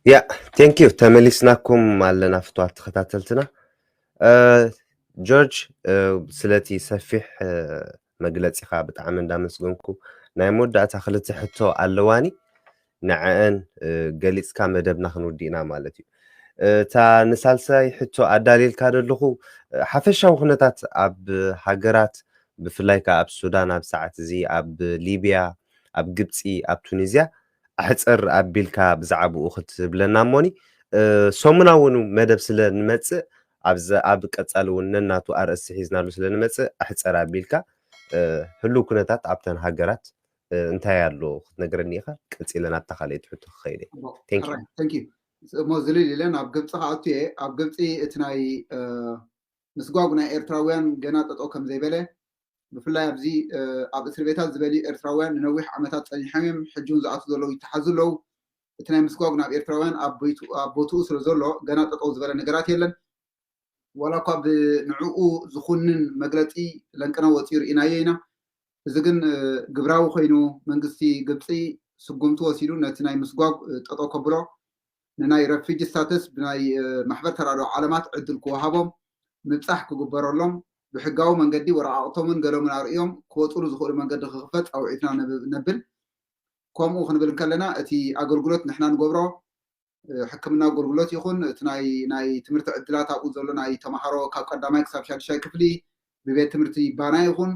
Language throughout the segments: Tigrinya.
ያ፣ ቴንክ ዩ። ተመሊስናኩም ኣለና ፍትዋት ተኸታተልትና። እ፣ ጆርጅ፣ እ፣ ስለቲ ሰፊሕ፣ እ፣ መግለጺኻ ብጣዕሚ እንዳመስገንኩ፣ ናይ መወዳእታ ክልተ ሕቶ ኣለዋኒ፣ ንዐአን፣ እ፣ ገሊጽካ መደብና ክንውዲእና ማለት እዩ። እ፣ እታ ንሳልሳይ ሕቶ ኣዳልየልካ ዘለኹ፣ እ፣ ሓፈሻዊ ኩነታት ኣብ ሃገራት፣ ብፍላይ ከኣ ኣብ ሱዳን ኣብ ሰዓት እዚ፣ ኣብ ሊብያ፣ ኣብ ግብጺ፣ ኣብ ቱኒዝያ፣ ኣሕጽር ኣቢልካ ብዛዕባኡ ክትብለና እሞኒ፣ እ፣ ሰሙናዊ እውን መደብ ስለ ንመጽእ፣ ኣብዚ ኣብ ቀጻሊ እውን ነናቱ ኣርእስቲ ሒዝናሉ ስለ ንመጽእ፣ ኣሕጽር ኣቢልካ፣ እ፣ ህሉው ኩነታት ኣብተን ሃገራት፣ እ፣ እንታይ ኣሎ ክትነግረኒ ኢኻ? ቀጺለ ናብታ ካልኣይቲ ሕቶ ክኸይድ እየ። ቴንክ ዩ። ሕራይ፣ ቴንክ ዩ። እሞ ዝልል ኢለ ናብ ግብጺ ክኣቱ እየ። ኣብ ግብጺ እቲ ናይ፣ እ፣ ምስጓጉ ናይ ኤርትራውያን ገና ጠጠው ከም ዘይበለ፣ ብፍላይ ኣብዚ፣ እ፣ ኣብ እስር ቤታት ዝበልዩ ኤርትራውያን ንነዊሕ ዓመታት ጸኒሖም እዮም። ሕጂ እውን ዝኣትዉ ዘለዉ ይተሓዙ ኣለዉ። እቲ ናይ ምስጓጉ ናብ ኤርትራውያን ኣብ ቦይቱ-፣ ኣብ ቦትኡ ስለ ዘሎ ገና ጠጠው ዝበለ ነገራት የለን። ዋላ እኳ ብንዕኡ ዝኹንን መግለጺ ለንቅነ ወጺኡ ርኢናዮ ኢና። እዚ ግን፣ እ፣ ግብራዊ ኮይኑ መንግስቲ ግብጺ ስጉምቲ ወሲዱ ነቲ ናይ ምስጓግ፣ እ፣ ጠጠው ከብሎ፣ ንናይ ረፊጂ ስታተስ ብናይ፣ እ፣ ማሕበር ተራድኦ ዓለማት ዕድል ክወሃቦም፣ ምብጻሕ ክግበረሎም፣ ብሕጋዊ መንገዲ ወረቓቕቶምን ገሎምን ኣርእዮም ክወጽሉ ዝኽእሉ መንገዲ ክኽፈት ጻውዒትና ነብ-፣ ነብል። ከምኡ ክንብል እንከለና እቲ ኣገልግሎት ንሕና ንገብሮ፣ እ፣ ሕክምና ኣገልግሎት ይኹን እቲ ናይ፣ ናይ ትምህርቲ ዕድላት ኣብኡ ዘሎ ናይ ተምሃሮ ካብ ቀዳማይ ክሳብ ሻድሻይ ክፍሊ ብቤት ትምህርቲ ባና ይኹን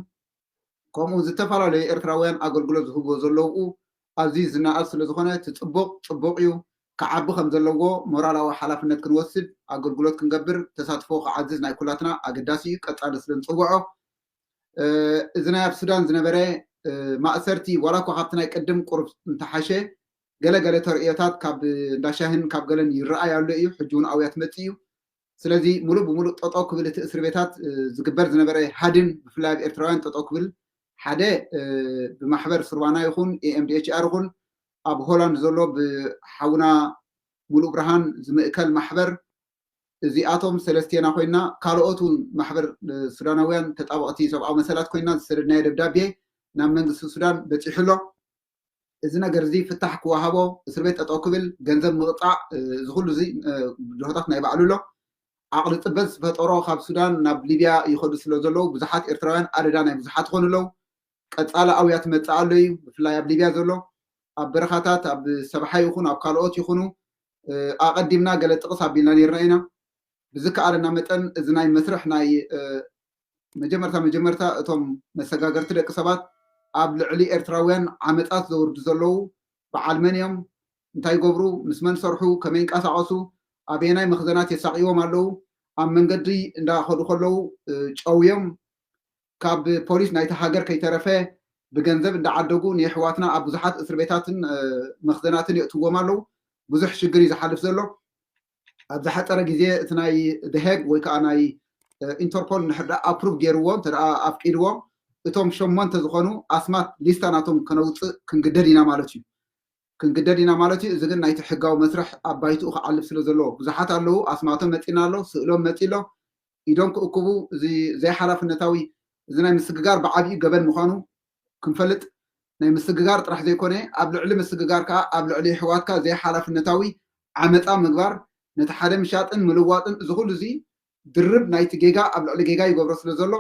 ከምኡ ዝተፈላለዩ ኤርትራውያን ኣገልግሎት ዝህብዎ ዘለዉ ኣብዚ ዝነኣድ ስለ ዝኾነ እቲ ጽቡቕ ጽቡቕ እዩ፣ ክዓቢ ከም ዘለዎ ሞራላዊ ሓላፍነት ክንወስድ ኣገልግሎት ክንገብር ተሳትፎ ክዓዝዝ ናይ ኩላትና ኣገዳሲ እዩ። ቀጻሊ ስለ ንጽውዖ፣ እ፣ እዚ ናይ ኣብ ሱዳን ዝነበረ፣ እ፣ ማእሰርቲ ዋላ እኳ ካብቲ ናይ ቅድም ቁሩብ እንተሓሸ ገለ ገለ ተርእዮታት ካብ እንዳ ሻሂን ካብ ገለን ይረኣይ ኣሎ እዩ። ሕጂ እውን ኣብያ ትመጽእ እዩ። ስለዚ ሙሉእ ብሙሉእ ጠጠው ክብል እቲ እስር ቤታት፣ እ፣ ዝግበር ዝነበረ ሃድን ብፍላይ ኣብ ኤርትራውያን ጠጠው ክብል ሓደ፣ እ፣ ብማሕበር ሱርባና ይኹን ኤ ኤም ዲ ኤች ኣር ይኹን ኣብ ሆላንድ ዘሎ ብሓውና ሙሉእ ብርሃን ዝምእከል ማሕበር እዚኣቶም ሰለስቴና ኮይና ካልኦት እውን ማሕበር፣ እ፣ ሱዳናውያን ተጣበቕቲ ሰብኣዊ መሰላት ኮይና ዝሰደድናዮ ደብዳቤ ናብ መንግስቲ ሱዳን በጺሑ ኣሎ። እዚ ነገር እዚ ፍታሕ ክወሃቦ፣ እስር ቤት ጠጠው ክብል፣ ገንዘብ ምቕጻዕ፣ እ፣ እዚ ኩሉ እዚ፣ እ፣ ድሆታት ናይ ባዕሉ ኣሎ። ዓቕሊ ጽበት ዝፈጠሮ ካብ ሱዳን ናብ ሊብያ ይኸዱ ስለ ዘለዉ ብዙሓት ኤርትራውያን ኣደዳ ናይ ብዙሓት ይኾኑ ኣለዉ። ቀጻሊ ኣውያ ትመጽእ ኣሎ እዩ። ብፍላይ ኣብ ሊብያ ዘሎ ኣብ በረኻታት ኣብ ሰብሓ ይኹን ኣብ ካልኦት ይኹኑ፣ እ፣ ኣቐዲምና ገለ ጥቕስ ኣቢልና ነይርና ኢና። ብዝከኣለና መጠን እዚ ናይ መስርሕ ናይ፣ እ፣ መጀመርታ መጀመርታ እቶም መሰጋገርቲ ደቂ ሰባት ኣብ ልዕሊ ኤርትራውያን ዓመጻት ዘውርዱ ዘለዉ በዓል መን እዮም? እንታይ ይገብሩ? ምስ መን ሰርሑ? ከመይ ይንቀሳቐሱ? ኣበየናይ መኽዘናት የሳቕይዎም ኣለዉ? ኣብ መንገዲ እንዳኸዱ ከለዉ፣ እ፣ ጨውዮም ካብ ፖሊስ ናይቲ ሃገር ከይተረፈ ብገንዘብ እንዳዓደጉ ንየሕዋትና ኣብ ብዙሓት እስር ቤታትን፣ እ፣ መኽዘናትን የእትዎም ኣለዉ። ብዙሕ ሽግር እዩ ዝሓልፍ ዘሎ። ኣብ ዝሓጸረ ግዜ እቲ ናይ ደሄግ ወይ ከዓ ናይ፣ እ፣ ኢንተርፖል እንድሕር ደኣ ኣፕሩቭ ገይርዎ፣ እንተ ደኣ ኣፍቂድዎ፣ እቶም ሸሞንተ ዝኾኑ ኣስማት ሊስታ ናቶም ከነውጽእ ክንግደድ ኢና ማለት እዩ። ክንግደድ ኢና ማለት እዩ። እዚ ግን ናይቲ ሕጋዊ መስርሕ ኣብ ባይትኡ ክዓልብ ስለ ዘለዎ፣ ብዙሓት ኣለዉ፣ ኣስማቶም መጺና ኣሎ፣ ስእሎም መጺ ኣሎ፣ ኢዶም ክእክቡ፣ እዚ ዘይሓላፍነታዊ፣ እዚ ናይ ምስግጋር ብዓቢኡ ገበን ምዃኑ ክንፈልጥ፣ ናይ ምስግጋር ጥራሕ ዘይኮነ፣ ኣብ ልዕሊ ምስግጋር ከኣ ኣብ ልዕሊ ኣሕዋትካ ዘይሓላፍነታዊ ዓመጻ ምግባር፣ ነቲ ሓደ ምሻጥን ምልዋጥን፣ እዚ ኩሉ እዚ ድርብ ናይቲ ጌጋ ኣብ ልዕሊ ጌጋ ይገብሮ ስለ ዘሎ፣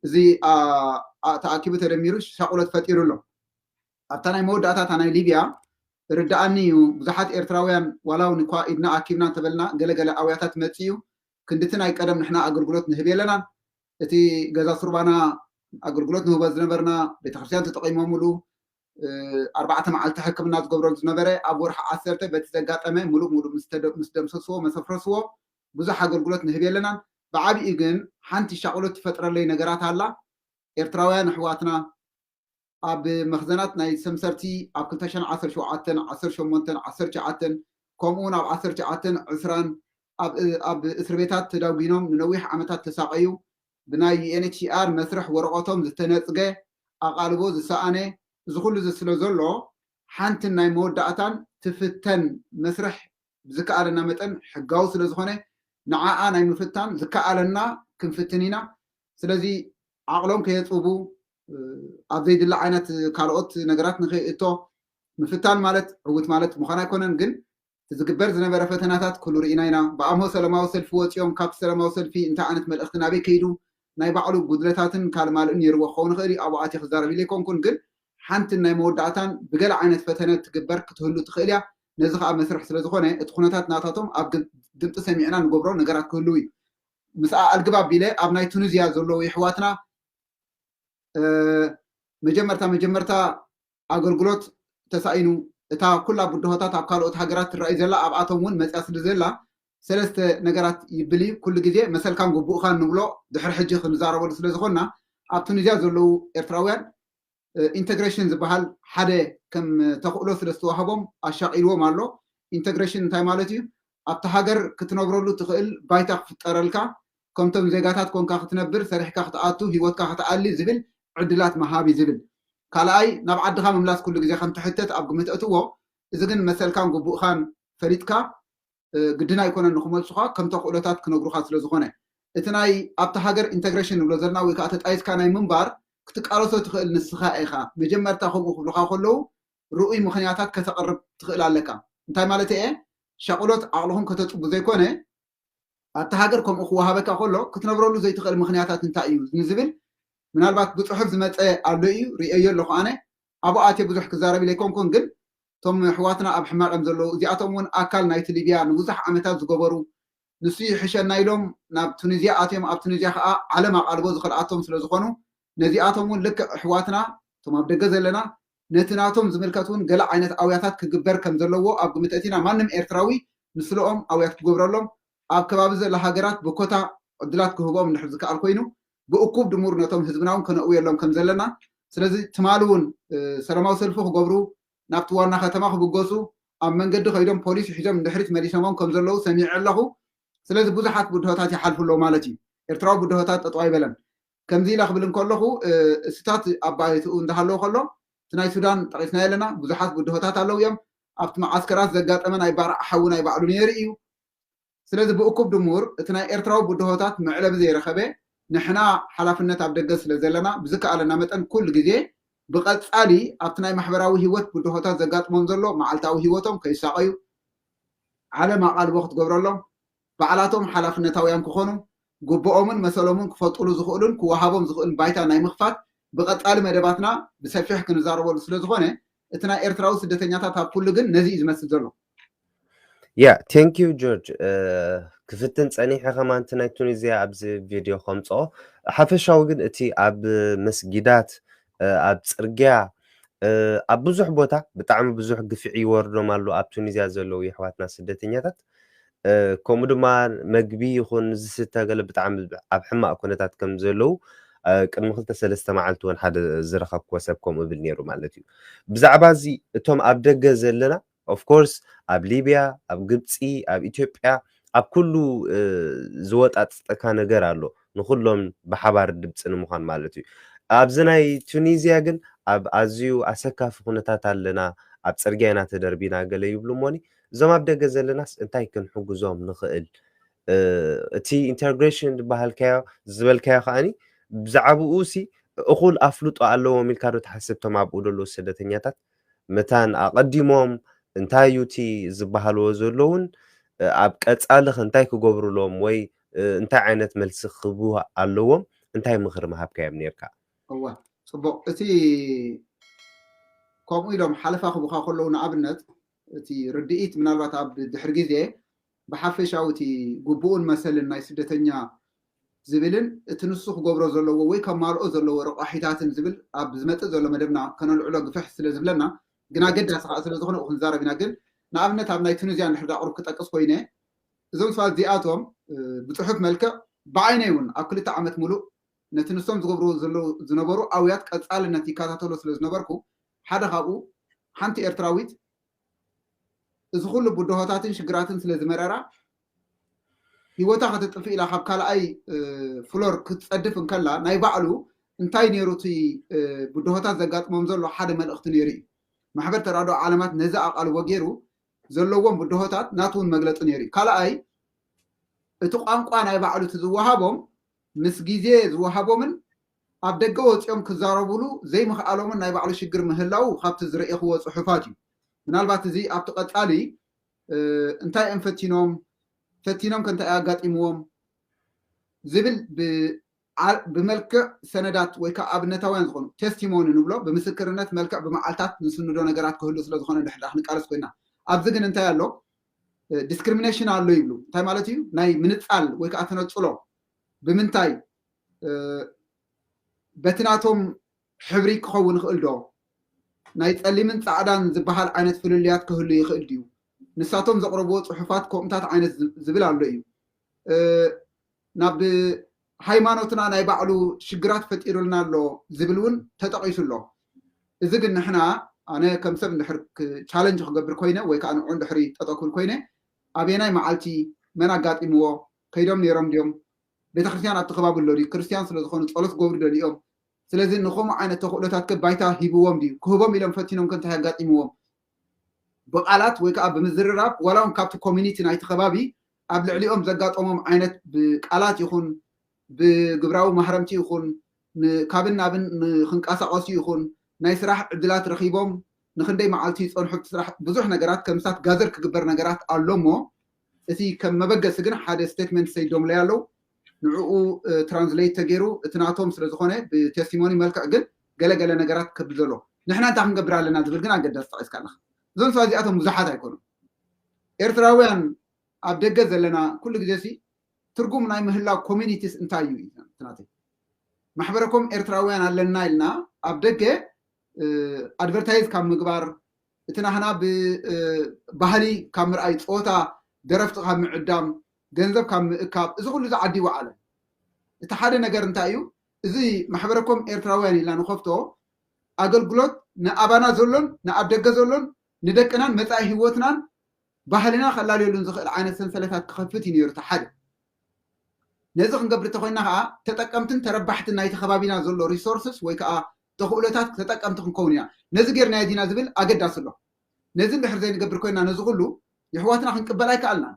እዚ፣ ኣ፣ ኣ፣ ተኣኪቡ ተደሚሩ ሻቑሎት ፈጢሩ ኣሎ። ኣብታ ናይ መወዳእታ እታ ናይ ሊብያ ርድኣኒ እዩ፣ ብዙሓት ኤርትራውያን ዋላ እውን እኳ ኢድና ኣኪብና እንተበልና፣ ገለገለ ኣውያታት መጽእ እዩ። ክንድቲ ናይ ቀደም ንሕና ኣገልግሎት ንህብ የለናን። እቲ ገዛ ሱርባና ኣገልግሎት ንህቦ ዝነበርና ቤተክርስትያን ተጠቒሞምሉ፣ እ፣ ኣርባዕተ መዓልቲ ሕክምና ዝገብረሉ ዝነበረ ኣብ ወርሒ ዓሰርተ በቲ ዘጋጠመ ሙሉእ ሙሉእ ምስ ተደ-፣ ምስ ደምሰስዎ፣ መሰፍረስዎ፣ ብዙሕ ኣገልግሎት ንህብ የለናን። ብዓቢኡ ግን ሓንቲ ሻቕሎት ትፈጥረለይ ነገራት ኣላ። ኤርትራውያን ኣሕዋትና ኣብ መኽዘናት ናይ ሰምሰርቲ ኣብ ክልተ ሽሕን ዓሰርተ ሸውዓተን፣ ዓሰርተ ሸሞንተን፣ ዓሰርተ ትሽዓተን፣ ከምኡ እውን ኣብ ዓሰርተ ትሽዓተን፣ ዕስራን ኣብ፣ ኣብ እስር ቤታት ተዳጒኖም ንነዊሕ ዓመታት ተሳቐዩ፣ ብናይ ዩ ኤን ኤች ሲ ኣር መስርሕ ወረቐቶም ዝተነጽገ፣ ኣቓልቦ ዝሰኣነ፣ እዚ ኩሉ እዚ ስለ ዘሎ፣ ሓንትን ናይ መወዳእታን ትፍተን መስርሕ ብዝከኣለና መጠን ሕጋዊ ስለ ዝኾነ፣ ንዓኣ ናይ ምፍታን ዝከኣለና ክንፍትን ኢና። ስለዚ ዓቕሎም ከየጽቡ፣ እ፣ ኣብ ዘይድለ ዓይነት ካልኦት ነገራት ንኸይእቶ ምፍታን ማለት ዕውት ማለት ምዃን ኣይኮነን፣ ግን ዝግበር ዝነበረ ፈተናታት ኩሉ ርኢና ኢና። ብኣምሆ ሰላማዊ ሰልፊ ወፂኦም ካብቲ ሰላማዊ ሰልፊ እንታይ ዓይነት መልእኽቲ ናበይ ከይዱ ናይ ባዕሉ ጉድለታትን ካልእ ማልእን ነይርዎ ክኸውን ይኽእል እዩ። ኣብኡ ኣትየ ክዛረብ ኢለ ኣይኮንኩን፣ ግን ሓንትን ናይ መወዳእታን ብገለ ዓይነት ፈተነ ትግበር ክትህሉ ትኽእል እያ። ነዚ ከዓ መስርሕ ስለ ዝኾነ እቲ ኩነታት ናታቶም ኣብ ድምፂ ሰሚዕና ንገብሮ ነገራት ክህልው እዩ። ምስኣ ኣልግብ ኣቢለ ኣብ ናይ ቱኒዝያ ዘለዉ የሕዋትና መጀመርታ መጀመርታ ኣገልግሎት ተሳኢኑ፣ እታ ኩላ ብድሆታት ኣብ ካልኦት ሃገራት ትረኣይ ዘላ ኣብኣቶም እውን መፅያ ስለ ዘላ ሰለስተ ነገራት ይብል እዩ። ኩሉ ግዜ መሰልካን ግቡእካን ንብሎ ድሕሪ ሕጂ ክንዛረበሉ ስለ ዝኾንና ኣብ ቱኒዝያ ዘለዉ ኤርትራውያን ኢንተግሬሽን ዝበሃል ሓደ ከም ተኽእሎ ስለ ዝተዋህቦም ኣሻቒልዎም ኣሎ። ኢንተግሬሽን እንታይ ማለት እዩ? ኣብቲ ሃገር ክትነብረሉ ትኽእል ባይታ ክፍጠረልካ፣ ከምቶም ዜጋታት ኮንካ ክትነብር፣ ሰሪሕካ ክትኣቱ፣ ህይወትካ ክትኣሊ ዝብል ዕድላት መሃብ እዩ ዝብል። ካልኣይ ናብ ዓድኻ ምምላስ ኩሉ ግዜ ከም ትሕተት ኣብ ግምት እትዎ። እዚ ግን መሰልካን ግቡእካን ፈሊጥካ ግድን ኣይኮነን ንክመልሱኻ ከም ተኽእሎታት ክነግሩኻ ስለ ዝኾነ እቲ ናይ ኣብቲ ሃገር ኢንተግሬሽን ንብሎ ዘለና ወይ ከዓ ተጣይስካ ናይ ምንባር ክትቃለሶ ትኽእል ንስኻ ኢኻ። መጀመርታ ከምኡ ክብሉኻ ከለዉ ርኡይ ምኽንያታት ከተቕርብ ትኽእል ኣለካ። እንታይ ማለት እየ? ሻቕሎት ዓቕልኹም ከተፅቡ ዘይኮነ ኣብቲ ሃገር ከምኡ ክወሃበካ ከሎ ክትነብረሉ ዘይትኽእል ምኽንያታት እንታይ እዩ ንዝብል ምናልባት ብፅሑፍ ዝመፀ ኣሎ እዩ፣ ርእየዮ ኣለኹ ኣነ። ኣብኡ ኣትየ ብዙሕ ክዛረብ ኢለ ኣይኮንኩን፣ ግን እቶም ኣሕዋትና ኣብ ሕማቕ እዮም ዘለዉ። እዚኣቶም እውን ኣካል ናይቲ ሊብያ ንብዙሕ ዓመታት ዝገበሩ ንሱ ይሕሸና ኢሎም ናብ ቱኒዝያ ኣትዮም፣ ኣብ ቱኒዝያ ከዓ ዓለም ኣቓልቦ ዝኸልኣቶም ስለ ዝኾኑ ነዚኣቶም እውን ልክዕ ኣሕዋትና እቶም ኣብ ደገ ዘለና ነቲ ናቶም ዝምልከት እውን ገለ ዓይነት ኣውያታት ክግበር ከም ዘለዎ ኣብ ግምት ኣእቲና ማንም ኤርትራዊ ንስለኦም ኣውያት ክገብረሎም ኣብ ከባቢ ዘሎ ሃገራት ብኮታ ዕድላት ክህቦም እንድሕር ዝከኣል ኮይኑ ብእኩብ ድሙር ነቶም ህዝብና እውን ከነእውየሎም ከም ዘለና። ስለዚ ትማሊ እውን ሰላማዊ ሰልፊ ክገብሩ ናብቲ ዋና ከተማ ክብገሱ ኣብ መንገዲ ከይዶም ፖሊስ ሒዞም ንድሕሪት መሊሶሞም ከም ዘለዉ ሰሚዐ ኣለኹ። ስለዚ ብዙሓት ብድሆታት ይሓልፉ ኣለዉ ማለት እዩ። ኤርትራዊ ብድሆታት ጠጠው ኣይበለን። ከምዚ ኢለ ክብል እንከለኹ እስታት ኣባይትኡ እንዳሃለዎ ከሎ እቲ ናይ ሱዳን ጠቂስናዮ ኣለና። ብዙሓት ብድሆታት ኣለዉ እዮም። ኣብቲ መዓስከራት ዘጋጠመ ናይ ባርዕ ሓዊ ናይ ባዕሉ ነይሩ እዩ። ስለዚ ብእኩብ ድሙር እቲ ናይ ኤርትራዊ ብድሆታት መዕለቢ ዘይረኸበ ንሕና ሓላፍነት ኣብ ደገ ስለ ዘለና ብዝከኣለና መጠን ኩሉ ግዜ ብቐጻሊ ኣብቲ ናይ ማሕበራዊ ህይወት ብድሆታት ዘጋጥሞም ዘሎ መዓልታዊ ህይወቶም ከይሳቐዩ ዓለም ኣቓልቦ ክትገብረሎም ባዕላቶም ሓላፍነታውያን ክኾኑ ግብኦምን መሰሎምን ክፈልጡሉ ዝኽእሉን ክወሃቦም ዝኽእልን ባይታ ናይ ምኽፋት ብቐጻሊ መደባትና ብሰፊሕ ክንዛረበሉ ስለ ዝኾነ እቲ ናይ ኤርትራዊ ስደተኛታት ኣብ ኩሉ ግን ነዚ እዩ ዝመስል ዘሎ። ያ ቴንክ ዩ ጆርጅ። ክፍትን ጸኒሐ ከማን እቲ ናይ ቱኒዝያ ኣብዚ ቪድዮ ከምጽኦ ሓፈሻዊ ግን እቲ ኣብ መስጊዳት ኣብ ጽርግያ ኣብ ብዙሕ ቦታ ብጣዕሚ ብዙሕ ግፍዒ ይወርዶም ኣሎ ኣብ ቱኒዝያ ዘለዉ የሕዋትና ስደተኛታት። ከምኡ ድማ መግቢ ይኹን ዝስተ ገለ ብጣዕሚ ኣብ ሕማቕ ኩነታት ከም ዘለዉ ቅድሚ ክልተ ሰለስተ መዓልቲ እውን ሓደ ዝረኸብክዎ ሰብ ከምኡ ብል ነይሩ ማለት እዩ። ብዛዕባ እዚ እቶም ኣብ ደገ ዘለና ኦፍኮርስ ኣብ ሊብያ፣ ኣብ ግብፂ፣ ኣብ ኢትዮጵያ ኣብ ኩሉ ዝወጣጥጠካ ነገር ኣሎ ንኩሎም ብሓባር ድምፂ ንምዃን ማለት እዩ። ኣብዚ ናይ ቱኒዝያ ግን ኣብ ኣዝዩ ኣሰካፊ ኩነታት ኣለና፣ ኣብ ፅርግያ ኢና ተደርቢና ገለ ይብሉ እሞኒ እዞም ኣብ ደገ ዘለናስ እንታይ ክንሕግዞም ንኽእል? እቲ ኢንተግሬሽን ዝበሃልካዮ ዝበልካዮ ከዓኒ ብዛዕባኡ ሲ እኹል ኣፍልጦ ኣለዎም ኢልካ ዶ ትሓስብ? እቶም ኣብኡ ዘለዉ ስደተኛታት መታን ኣቐዲሞም እንታይ እዩ እቲ ዝበሃልዎ ዘለውን ኣብ ቀጻሊ ኸ እንታይ ክገብሩሎም ወይ እንታይ ዓይነት መልሲ ክህቡ ኣለዎም? እንታይ ምኽሪ ምሃብካዮም ነርካ? እዋ ፅቡቕ። እቲ ከምኡ ኢሎም ሓለፋ ክቡኻ ከለዉ ንኣብነት እቲ ርድኢት ምናልባት ኣብ ድሕሪ ግዜ ብሓፈሻዊ እቲ ግቡኡን መሰልን ናይ ስደተኛ ዝብልን እቲ ንሱ ክገብሮ ዘለዎ ወይ ከማልኦ ዘለዎ ረቋሒታትን ዝብል ኣብ ዝመፅእ ዘሎ መደብና ከነልዕሎ ግፍሕ ስለ ዝብለና ግን ኣገዳሲ ከዓ ስለ ዝኾነ ክንዛረብ ኢና። ግን ንኣብነት ኣብ ናይ ቱኒዝያ እንድሕር ዳቅሩብ ክጠቅስ ኮይነ እዞም ሰባት እዚኣቶም ብፅሑፍ መልክዕ ብዓይነይ እውን ኣብ ክልተ ዓመት ሙሉእ ነቲ ንሶም ዝገብርዎ ዘለዉ ዝነበሩ ኣውያት ቀፃልነት ይከታተሎ ስለ ዝነበርኩ ሓደ ካብኡ ሓንቲ ኤርትራዊት እዚ ኩሉ ብድሆታትን ሽግራትን ስለ ዝመረራ ህይወታ ከተጥፍእ ኢላ ካብ ካልኣይ ፍሎር ክትፀድፍ እንከላ ናይ ባዕሉ እንታይ ነይሩ እቲ ብድሆታት ዘጋጥሞም ዘሎ ሓደ መልእኽቲ ነይሩ እዩ። ማሕበር ተራድኦ ዓለማት ነዚ ኣቓልቦ ገይሩ ዘለዎም ብድሆታት ናቱ እውን መግለፂ ነይሩ እዩ። ካልኣይ እቲ ቋንቋ ናይ ባዕሉ እቲ ዝወሃቦም ምስ ግዜ ዝወሃቦምን ኣብ ደገ ወፂኦም ክዛረቡሉ ዘይምኽኣሎምን ናይ ባዕሉ ሽግር ምህላው ካብቲ ዝረኤኽዎ ፅሑፋት እዩ። ምናልባት እዚ ኣብቲ ቀፃሊ እንታይ እዮም ፈቲኖም፣ ፈቲኖም ከ እንታይ ኣጋጢምዎም ዝብል ብመልክዕ ሰነዳት ወይ ከዓ ኣብነታውያን ዝኾኑ ቴስቲሞኒ ንብሎ፣ ብምስክርነት መልክዕ ብመዓልታት ንስንዶ ነገራት ክህሉ ስለዝኾነ ድሕዳ ክንቃለስ ኮይና፣ ኣብዚ ግን እንታይ ኣሎ? ዲስክሪሚኔሽን ኣሎ ይብሉ። እንታይ ማለት እዩ? ናይ ምንፃል ወይ ከዓ ተነፅሎ ብምንታይ? በቲ ናቶም ሕብሪ ክኸውን ይኽእል ዶ? ናይ ፀሊምን ፃዕዳን ዝበሃል ዓይነት ፍልልያት ክህሉ ይኽእል ድዩ? ንሳቶም ዘቕረብዎ ፅሑፋት ከምኡታት ዓይነት ዝብል ኣሎ እዩ። ናብ ሃይማኖትና ናይ ባዕሉ ሽግራት ፈጢሩልና ኣሎ ዝብል እውን ተጠቒሱ ኣሎ። እዚ ግን ንሕና፣ ኣነ ከም ሰብ እንድሕር ቻለንጅ ክገብር ኮይነ ወይ ከዓ ንዑ እንድሕሪ ጠጠው ክብል ኮይነ፣ ኣበየናይ መዓልቲ መን ኣጋጢምዎ? ከይዶም ነይሮም ድዮም? ቤተክርስትያን ኣብቲ ከባቢ ኣሎ ድዩ? ክርስትያን ስለዝኾኑ ጸሎት ክገብሩ ደልዮም። ስለዚ ንኸምኡ ዓይነት ተኽእሎታት ከ ባይታ ሂብዎም ድዩ? ክህቦም ኢሎም ፈቲኖም ከ እንታይ ኣጋጢምዎም? ብቃላት ወይ ከዓ ብምዝርራብ ዋላ እውን ካብቲ ኮሚኒቲ ናይቲ ከባቢ ኣብ ልዕሊኦም ዘጋጠሞም ዓይነት ብቃላት ይኹን ብግብራዊ ማህረምቲ ይኹን ካብን ናብን ንክንቀሳቀሱ ይኹን ናይ ስራሕ ዕድላት ረኺቦም ንክንደይ መዓልቲ ይፀንሑ ኣብቲ ስራሕ ብዙሕ ነገራት ከምሳት ጋዘር ክግበር ነገራት ኣሎ እሞ እቲ ከም መበገሲ ግን ሓደ ስቴትመንት ሰይዶምለይ ኣለዉ። ንዕኡ ትራንስሌት ተገይሩ እቲ ናቶም ስለዝኾነ ብቴስቲሞኒ መልክዕ ግን ገለገለ ነገራት ከብል ዘሎ ንሕና እንታይ ክንገብር ኣለና ዝብል ግን ኣገዳሲ ጠቂስካ ኣለካ። እዞም ሰባት እዚኣቶም ብዙሓት ኣይኮኑም። ኤርትራውያን ኣብ ደገ ዘለና ኩሉ ግዜ ሲ ትርጉም ናይ ምህላው ኮሚኒቲስ እንታይ እዩ? ናተይ ማሕበረኮም ኤርትራውያን ኣለና ኢልና ኣብ ደገ ኣድቨርታይዝ ካብ ምግባር እቲ ናህና ብባህሊ ካብ ምርኣይ ፀወታ ደረፍቲ ካብ ምዕዳም ገንዘብ ካብ ምእካብ እዚ ኩሉ ዝዓዲ ይወዓለ። እቲ ሓደ ነገር እንታይ እዩ? እዚ ማሕበረኮም ኤርትራውያን ኢልና ንኸፍቶ ኣገልግሎት ንኣባና ዘሎን ንኣብ ደገ ዘሎን ንደቅናን መፃኢ ህይወትናን ባህልና ከላልየሉን ዝኽእል ዓይነት ሰንሰለታት ክኸፍት እዩ ነይሩ እቲ ሓደ። ነዚ ክንገብር እንተኮይና ከዓ ተጠቀምትን ተረባሕትን ናይቲ ከባቢና ዘሎ ሪሶርስስ ወይ ከዓ ተኽእሎታት ተጠቀምቲ ክንከውን ኢና። ነዚ ጌርና ዲና ዝብል ኣገዳሲ ኣሎ። ነዚ እንድሕር ዘይንገብር ኮይና ነዚ ኩሉ የሕዋትና ክንቅበል ኣይከኣልናን።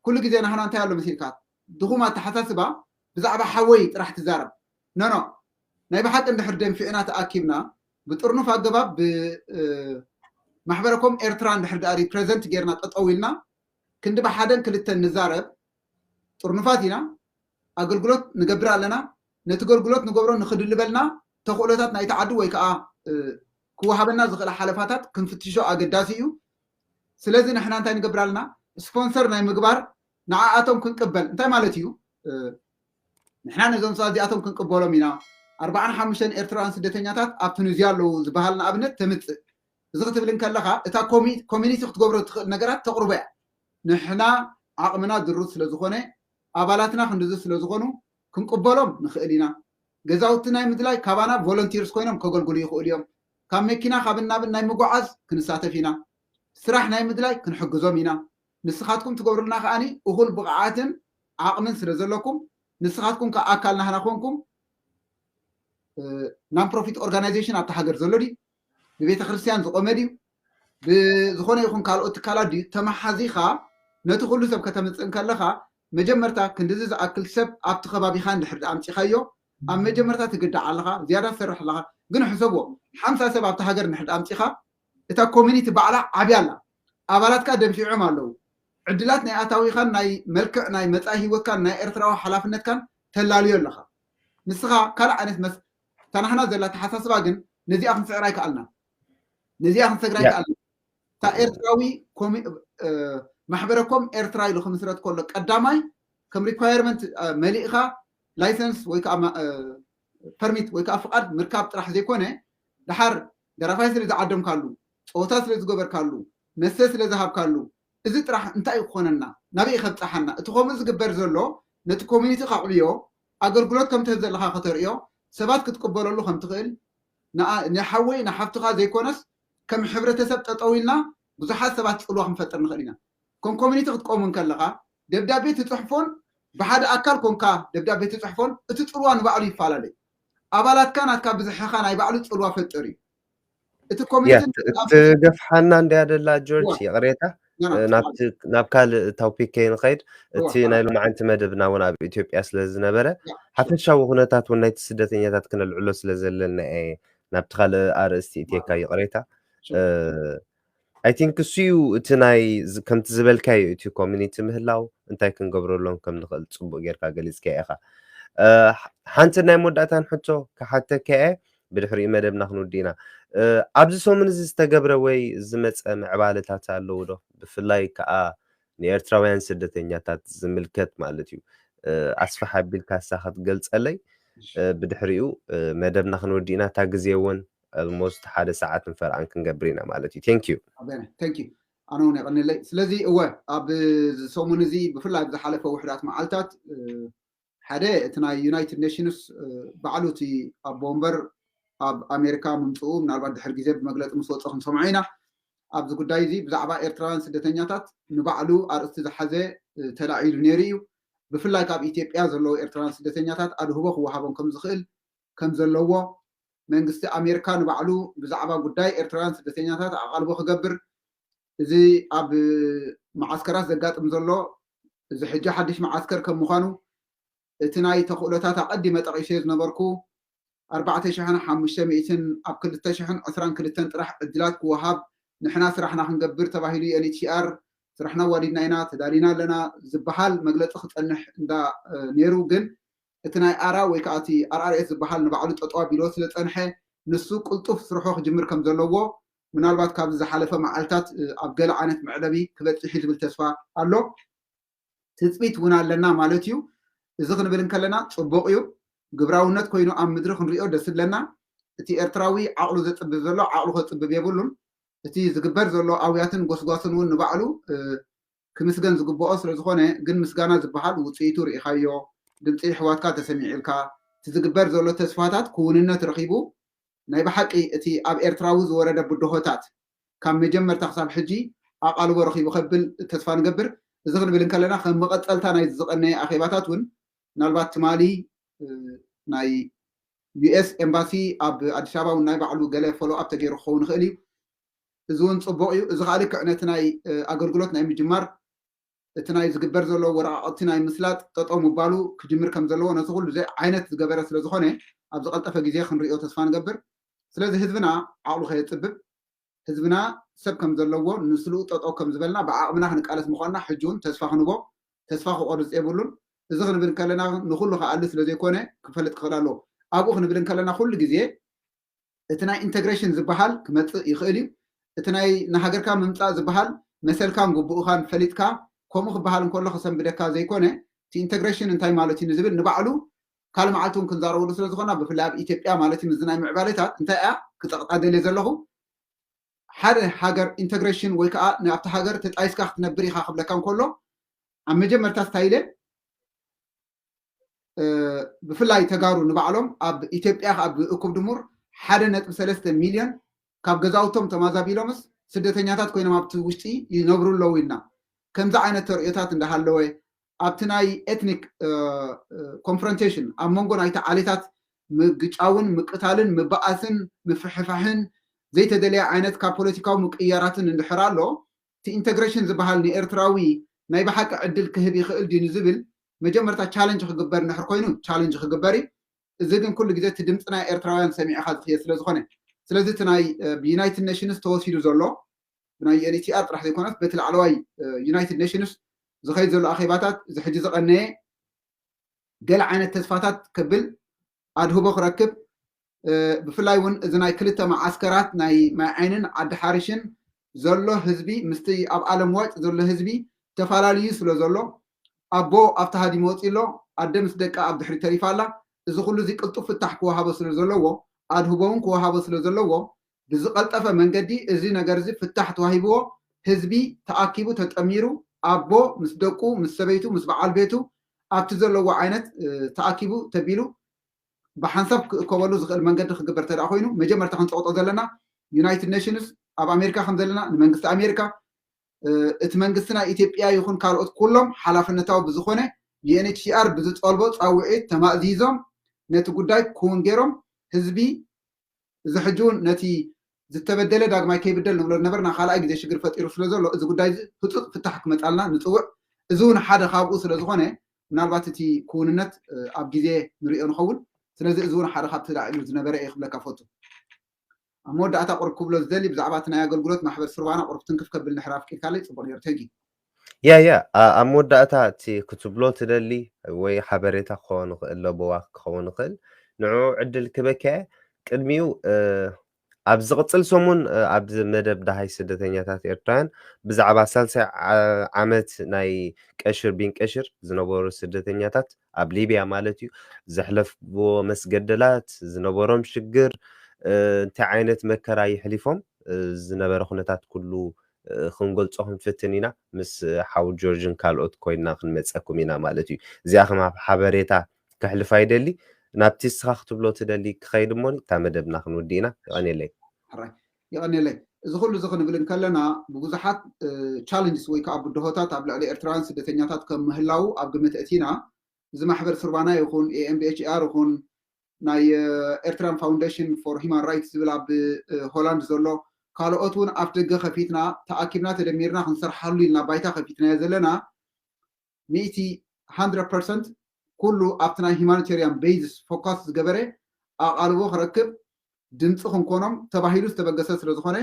ኩሉ ግዜ ናህና እንታይ ኣሎ መሲልካ ድኹም ኣተሓሳስባ ብዛዕባ ሓወይ ጥራሕ ትዛረብ። ኖኖ ናይ ብሓቂ እንድሕር ደንፊዕና ተኣኪብና ብጥርኑፍ ኣገባብ ብማሕበረኮም ኤርትራ እንድሕር ደኣ ሪፕሬዘንት ጌርና ጠጠው ኢልና ክንዲ ብሓደን ክልተን ንዛረብ ጥርኑፋት ኢና። ኣገልግሎት ንገብር ኣለና። ነቲ ኣገልግሎት ንገብሮ ንክድልበልና ተኽእሎታት ናይቲ ዓዲ ወይ ከዓ ክወሃበና ዝኽእል ሓለፋታት ክንፍትሾ ኣገዳሲ እዩ። ስለዚ ንሕና እንታይ ንገብር ኣለና? ስፖንሰር ናይ ምግባር ንዓኣቶም ክንቅበል እንታይ ማለት እዩ? ንሕና ነዞም ሰባት እዚኣቶም ክንቅበሎም ኢና። ኣርባዓን ሓሙሽተን ኤርትራውያን ስደተኛታት ኣብ ቱኒዝያ ኣለዉ ዝበሃል ንኣብነት ተምፅእ። እዚ ክትብል እንከለኻ እታ ኮሚኒቲ ክትገብሮ ትኽእል ነገራት ተቕርቦ እያ። ንሕና ዓቕምና ድሩት ስለዝኾነ ኣባላትና ክንድዚ ስለዝኾኑ ክንቅበሎም ንኽእል ኢና። ገዛውቲ ናይ ምድላይ ካባና ቮለንቲርስ ኮይኖም ከገልግሉ ይኽእሉ እዮም። ካብ መኪና ካብን ናብን ናይ ምጉዓዝ ክንሳተፍ ኢና። ስራሕ ናይ ምድላይ ክንሕግዞም ኢና። ንስኻትኩም ትገብሩልና ከኣኒ እኹል ብቕዓትን ዓቕምን ስለ ዘለኩም ንስኻትኩም ከዓ ኣካል ናህና ኮንኩም ናን ፕሮፊት ኦርጋናይዜሽን ኣብቲ ሃገር ዘሎ ድዩ ብቤተ ክርስቲያን ዝቆመ ድዩ ብዝኾነ ይኹን ካልኦት ትካላት ድዩ ተመሓዚኻ ነቲ ኩሉ ሰብ ከተምፅእ እንከለኻ መጀመርታ ክንድዚ ዝኣክል ሰብ ኣብቲ ከባቢኻ እንድሕር ኣምፂኻዮ ኣብ መጀመርታ ትግዳዕ ኣለኻ ዝያዳ ትሰርሕ ኣለኻ ግን ሕሰብዎ ሓምሳ ሰብ ኣብቲ ሃገር እንድሕር ኣምፂኻ እታ ኮሚኒቲ ባዕላ ዓብያ ኣላ ኣባላትካ ደንፊዖም ኣለዉ ዕድላት ናይ ኣታዊኻን ናይ መልክዕ ናይ መፃኢ ህይወትካን ናይ ኤርትራዊ ሓላፍነትካን ተላልዮ ኣለኻ ንስኻ ካልእ ዓይነት መስ ታናህና ዘላ ተሓሳስባ ግን ነዚኣ ክንስዕራ ይከኣልና ነዚኣ ክንሰግራ ይከኣልና እታ ኤርትራዊ ማሕበረኮም ኤርትራ ኢሉ ክምስረት ከሎ ቀዳማይ ከም ሪኳየርመንት መሊእኻ ላይሰንስ ወይ ከዓ ፐርሚት ወይ ከዓ ፍቃድ ምርካብ ጥራሕ ዘይኮነ ድሓር ደራፋይ ስለ ዝዓደምካሉ ፀወታ ስለ ዝገበርካሉ መስተ ስለ ዝሃብካሉ እዚ ጥራሕ እንታይ ክኾነና ናበይ ከብፀሓና እቲ ከምኡ ዝግበር ዘሎ ነቲ ኮሚኒቲ ከዕብዮ ኣገልግሎት ከም ትህብ ዘለካ ከተርእዮ ሰባት ክትቅበለሉ ከም ትኽእል ንሓወይ ንሓፍትኻ ዘይኮነስ ከም ሕብረተሰብ ጠጠው ኢልና ብዙሓት ሰባት ፅልዋ ክንፈጥር ንኽእል ኢና ከም ኮሚኒቲ ክትቆም እንከለኻ ደብዳቤ ትፅሕፎን ብሓደ ኣካል ኮንካ ደብዳቤ ትፅሕፎን እቲ ፅልዋ ንባዕሉ ይፈላለ ኣባላትካ ናትካ ብዝሕኻ ናይ ባዕሉ ፅልዋ ፈጥር እዩ እቲ ኮሚኒቲ ትገፍሓና እንድያ ደላ ጆርጅ ይቕሬታ ናብ ካልእ ቶፒክ ከይንኸይድ እቲ ናይ ሎማዓንቲ መደብና እውን ኣብ ኢትዮጵያ ስለ ዝነበረ ሓፈሻዊ ኩነታት እውን ናይቲ ስደተኛታት ክነልዕሎ ስለ ዘለና እየ ናብቲ ካልእ ኣርእስቲ ኢትየካ ይቕሬታ I think እሱ እዩ እቲ ናይ ከምቲ ዝበልካዮ እቲ ኮሚኒቲ ምህላው እንታይ ክንገብረሎም ከም ንኽእል ጽቡቅ ጌርካ ገሊጽካ ኢኻ። ሓንቲ ናይ መወዳእታን ሕቶ ክሓተካ እየ፣ ብድሕሪኡ መደብና ክንውድእ ኢና። ኣብዚ ሰሙን እዚ ዝተገብረ ወይ ዝመፀ ምዕባለታት ኣለዉ ዶ? ብፍላይ ከዓ ንኤርትራውያን ስደተኛታት ዝምልከት ማለት እዩ። ኣስፍሕ ኣቢልካ እሳ ክትገልፀለይ፣ ብድሕሪኡ መደብና ክንወዲ ኢና። እታ ግዜ እውን almost ሓደ ሰዓት ንፈርኣን ክንገብር ኢና ማለት እዩ። Thank you። Thank you። ኣነ እውን የቐንለይ። ስለዚ እወ፣ ኣብ ሰሙን እዚ ብፍላይ ኣብ ዝሓለፈ ውሕዳት መዓልታት ሓደ እቲ ናይ ዩናይትድ ኔሽንስ ባዕሉ እቲ ኣቦ ወንበር ኣብ ኣሜሪካ ምምፅኡ ምናልባት ድሕር ግዜ ብመግለፂ ምስ ወፀ ክንሰምዖ ኢና። ኣብዚ ጉዳይ እዚ ብዛዕባ ኤርትራውያን ስደተኛታት ንባዕሉ ኣርእስቲ ዝሓዘ ተላዒሉ ነይሩ እዩ። ብፍላይ ካብ ኢትዮጵያ ዘለዉ ኤርትራውያን ስደተኛታት ኣድህቦ ክወሃቦም ከም ዝኽእል ከም ዘለዎ መንግስቲ ኣሜሪካ ንባዕሉ ብዛዕባ ጉዳይ ኤርትራውያን ስደተኛታት ኣቓልቦ ክገብር፣ እዚ ኣብ መዓስከራት ዘጋጥም ዘሎ እዚ ሕጂ ሓድሽ መዓስከር ከም ምዃኑ እቲ ናይ ተኽእሎታት ኣቐዲመ ጠቒሰዮ ዝነበርኩ ኣርባዕተ ሽሕን ሓሙሽተ ሚእትን ኣብ ክልተ ሽሕን ዕስራን ክልተን ጥራሕ ዕድላት ክወሃብ ንሕና ስራሕና ክንገብር ተባሂሉ ዩ ኤን ኤች ሲ ኣር ስራሕና ኣዋዲድና ኢና ተዳሊና ኣለና ዝበሃል መግለፂ ክፀንሕ እንዳ ነይሩ ግን እቲ ናይ ኣራ ወይ ከዓ እቲ ኣር ኣር ኤስ ዝበሃል ንባዕሉ ጠጠው ኣቢልዎ ስለ ዝፀንሐ ንሱ ቅልጡፍ ስርሖ ክጅምር ከም ዘለዎ ምናልባት ካብዚ ዝሓለፈ መዓልታት ኣብ ገለ ዓይነት መዕለቢ ክበፅሕ እዩ ዝብል ተስፋ ኣሎ። ትፅቢት እውን ኣለና ማለት እዩ። እዚ ክንብል እንከለና ፅቡቕ እዩ። ግብራውነት ኮይኑ ኣብ ምድሪ ክንሪኦ ደስ ዝብለና። እቲ ኤርትራዊ ዓቕሉ ዘፅብብ ዘሎ ዓቕሉ ከፅብብ የብሉን። እቲ ዝግበር ዘሎ ኣውያትን ጎስጓስን እውን ንባዕሉ ክምስገን ዝግብኦ ስለዝኾነ ግን ምስጋና ዝበሃል ውፅኢቱ ርኢኻዮ፣ ድምፂ ኣሕዋትካ ተሰሚዑልካ፣ እቲ ዝግበር ዘሎ ተስፋታት ክውንነት ረኺቡ ናይ ብሓቂ እቲ ኣብ ኤርትራዊ ዝወረደ ብድሆታት ካብ መጀመርታ ክሳብ ሕጂ ኣቓልቦ ረኺቡ ከብል ተስፋ ንገብር። እዚ ክንብል እንከለና ከም መቐፀልታ ናይ ዝቐነየ ኣኼባታት እውን ምናልባት ትማሊ ናይ ዩኤስ ኤምባሲ ኣብ ኣዲስ ኣበባ እውን ናይ ባዕሉ ገለ ፎሎ ኣፕ ተገይሩ ክኸውን ይኽእል እዩ። እዚ እውን ፅቡቕ እዩ። እዚ ከዓ ልክዕ ነቲ ናይ ኣገልግሎት ናይ ምጅማር እቲ ናይ ዝግበር ዘሎ ወረቃቅቲ ናይ ምስላጥ ጠጠው ምባሉ ክጅምር ከም ዘለዎ ነቲ ኩሉ ዓይነት ዝገበረ ስለ ዝኾነ ኣብ ዝቀልጠፈ ግዜ ክንሪኦ ተስፋ ንገብር። ስለዚ ህዝብና ዓቕሉ ከየፅብብ ህዝብና ሰብ ከም ዘለዎ ንስልኡ ጠጠው ከም ዝበልና ብዓቕምና ክንቃለስ ምኳንና ሕጂ እውን ተስፋ ክንቦ ተስፋ ክቆርፅ የብሉን። እዚ ክንብል ከለና ንኩሉ ክኣሊ ስለ ዘይኮነ ክፈልጥ ክኽእል ኣለዎ። ኣብኡ ክንብል እንከለና ኩሉ ግዜ እቲ ናይ ኢንተግሬሽን ዝበሃል ክመፅእ ይኽእል እዩ። እቲ ናይ ንሃገርካ ምምፃእ ዝበሃል መሰልካን ግቡእኻን ፈሊጥካ ከምኡ ክበሃል እንከሎ ክሰንብደካ ዘይኮነ እቲ ኢንተግሬሽን እንታይ ማለት እዩ ንዝብል ንባዕሉ ካልእ መዓልቲ እውን ክንዛረበሉ ስለ ዝኾና ብፍላይ ኣብ ኢትዮጵያ ማለት እዩ ምዚ ናይ ምዕባለታት እንታይ እያ ክፀቕጣ ደልየ ዘለኹ ሓደ ሃገር ኢንተግሬሽን ወይ ከዓ ኣብቲ ሃገር ተጣይስካ ክትነብር ኢኻ ክብለካ እንከሎ ኣብ መጀመርታ ስታይለ ብፍላይ ተጋሩ ንባዕሎም ኣብ ኢትዮጵያ ኣብ እኩብ ድሙር ሓደ ነጥቢ ሰለስተ ሚልዮን ካብ ገዛውቶም ተማዛቢሎምስ ስደተኛታት ኮይኖም ኣብቲ ውሽጢ ይነብሩ ኣለዉ ኢልና ከምዚ ዓይነት ተርእዮታት እንዳሃለወ ኣብቲ ናይ ኤትኒክ ኮንፍሮንቴሽን ኣብ መንጎ ናይቲ ዓሌታት ምግጫውን ምቅታልን ምበኣስን ምፍሕፋሕን ዘይተደለየ ዓይነት ካብ ፖለቲካዊ ምቅያራትን እንድሕር ኣሎ እቲ ኢንተግሬሽን ዝበሃል ንኤርትራዊ ናይ ብሓቂ ዕድል ክህብ ይኽእል ድዩ ንዝብል መጀመርታ ቻለንጅ ክግበር እንድሕር ኮይኑ ቻለንጅ ክግበር እዩ። እዚ ግን ኩሉ ግዜ እቲ ድምፂ ናይ ኤርትራውያን ሰሚዕኻ ዝኽየ ስለ ዝኾነ ስለዚ እቲ ናይ ብዩናይትድ ኔሽንስ ተወሲዱ ዘሎ ብናይ ዩኤንኤችሲኣር ጥራሕ ዘይኮነስ በቲ ላዕለዋይ ዩናይትድ ኔሽንስ ዝኸይድ ዘሎ ኣኼባታት እዚ ሕጂ ዝቐነየ ገለ ዓይነት ተስፋታት ከብል ኣድህቦ ክረክብ ብፍላይ እውን እዚ ናይ ክልተ መዓስከራት ናይ ማይ ዓይንን ዓዲ ሓሪሽን ዘሎ ህዝቢ ምስቲ ኣብ ዓለም ዋጭ ዘሎ ህዝቢ ተፈላለዩ ስለ ዘሎ ኣቦ ኣብቲ ሃዲሙ ወፂ ኣሎ ኣደ ምስ ደቃ ኣብ ድሕሪ ተሪፋ ኣላ እዚ ኩሉ እዚ ቅልጡፍ ፍታሕ ክወሃቦ ስለ ዘለዎ ኣድህቦ እውን ክወሃቦ ስለ ዘለዎ ብዝቐልጠፈ መንገዲ እዚ ነገር እዚ ፍታሕ ተዋሂብዎ ህዝቢ ተኣኪቡ ተጠሚሩ ኣቦ ምስ ደቁ ምስ ሰበይቱ ምስ በዓል ቤቱ ኣብቲ ዘለዎ ዓይነት ተኣኪቡ ተቢሉ ብሓንሳብ ክእከበሉ ዝኽእል መንገዲ ክግበር ተደኣ ኮይኑ መጀመርታ ክንፀቕጦ ዘለና ዩናይትድ ኔሽንስ ኣብ ኣሜሪካ ከም ዘለና ንመንግስቲ ኣሜሪካ እቲ መንግስቲ ናይ ኢትዮጵያ ይኹን ካልኦት ኩሎም ሓላፍነታዊ ብዝኾነ ዩኤንኤችሲኣር ብዝጠልቦ ፃውዒት ተማእዚዞም ነቲ ጉዳይ ክውን ገይሮም ህዝቢ እዚ ሕጂ እውን ነቲ ዝተበደለ ዳግማይ ከይብደል ንብሎ ዝነበርና ካልኣይ ግዜ ሽግር ፈጢሩ ስለ ዘሎ እዚ ጉዳይ እዚ ህፁፅ ፍታሕ ክመፃልና ንፅውዕ እዚ እውን ሓደ ካብኡ ስለ ዝኾነ ምናልባት እቲ ክውንነት ኣብ ግዜ ንሪኦ ንኸውን ስለዚ እዚ እውን ሓደ ካብቲ ላዕሉ ዝነበረ እየ ክብለካ ፈቱ ኣብ መወዳእታ ቁሩብ ክብሎ ዝደሊ ብዛዕባ እቲ ናይ ኣገልግሎት ማሕበር ሱርባና ቁሩብ ትንክፍ ከብል ንሕር ኣፍቂድካለይ ጽቡቕ ነይሩ። ተጊ። ያ ያ ኣብ መወዳእታ እቲ ክትብሎ ትደሊ ወይ ሓበሬታ ክኸውን ይኽእል፣ ለበዋ ክኸውን ይኽእል፣ ንዑ ዕድል ክበከ ቅድሚኡ ኣብ ዝቕፅል ሰሙን ኣብዚ መደብ ደሃይ ስደተኛታት ኤርትራውያን ብዛዕባ ሳልሳይ ዓመት ናይ ቀሽር ቢን ቀሽር ዝነበሩ ስደተኛታት ኣብ ሊብያ ማለት እዩ ዘሕለፍዎ መስገደላት፣ ዝነበሮም ሽግር፣ እንታይ ዓይነት መከራ ይሕሊፎም ዝነበረ ኩነታት ኩሉ ክንገልፆ ክንፍትን ኢና። ምስ ሓው ጆርጅን ካልኦት ኮይና ክንመፀኩም ኢና ማለት እዩ። እዚኣ ከም ሓበሬታ ከሕልፍ ኣይደሊ። ናብቲ እስኻ ክትብሎ ትደሊ ክኸይድ እሞ እታ መደብና ክንውዲ ኢና። ይቐንየለይ። ይቐንየለይ። እዚ ኩሉ እዚ ክንብል እንከለና ብብዙሓት ቻለንጅስ ወይ ከዓ ብድሆታት ኣብ ልዕሊ ኤርትራውያን ስደተኛታት ከም ምህላው ኣብ ግምት እቲና እዚ ማሕበር ሱርባና ይኹን ኤኤምቢኤችአር ይኹን ናይ ኤርትራን ፋውንዴሽን ፎር ሂማን ራይትስ ዝብል ኣብ ሆላንድ ዘሎ ካልኦት እውን ኣፍ ደገ ከፊትና ተኣኪብና ተደሚርና ክንሰርሓሉ ኢልና ባይታ ከፊትናዮ ዘለና ሚእቲ ሃንድረድ ፐርሰንት ኩሉ ኣብቲ ናይ ሂማኒቴሪያን ቤዝስ ፎካስ ዝገበረ ኣቓልቦ ክረክብ ድምፂ ክንኮኖም ተባሂሉ ዝተበገሰ ስለዝኾነ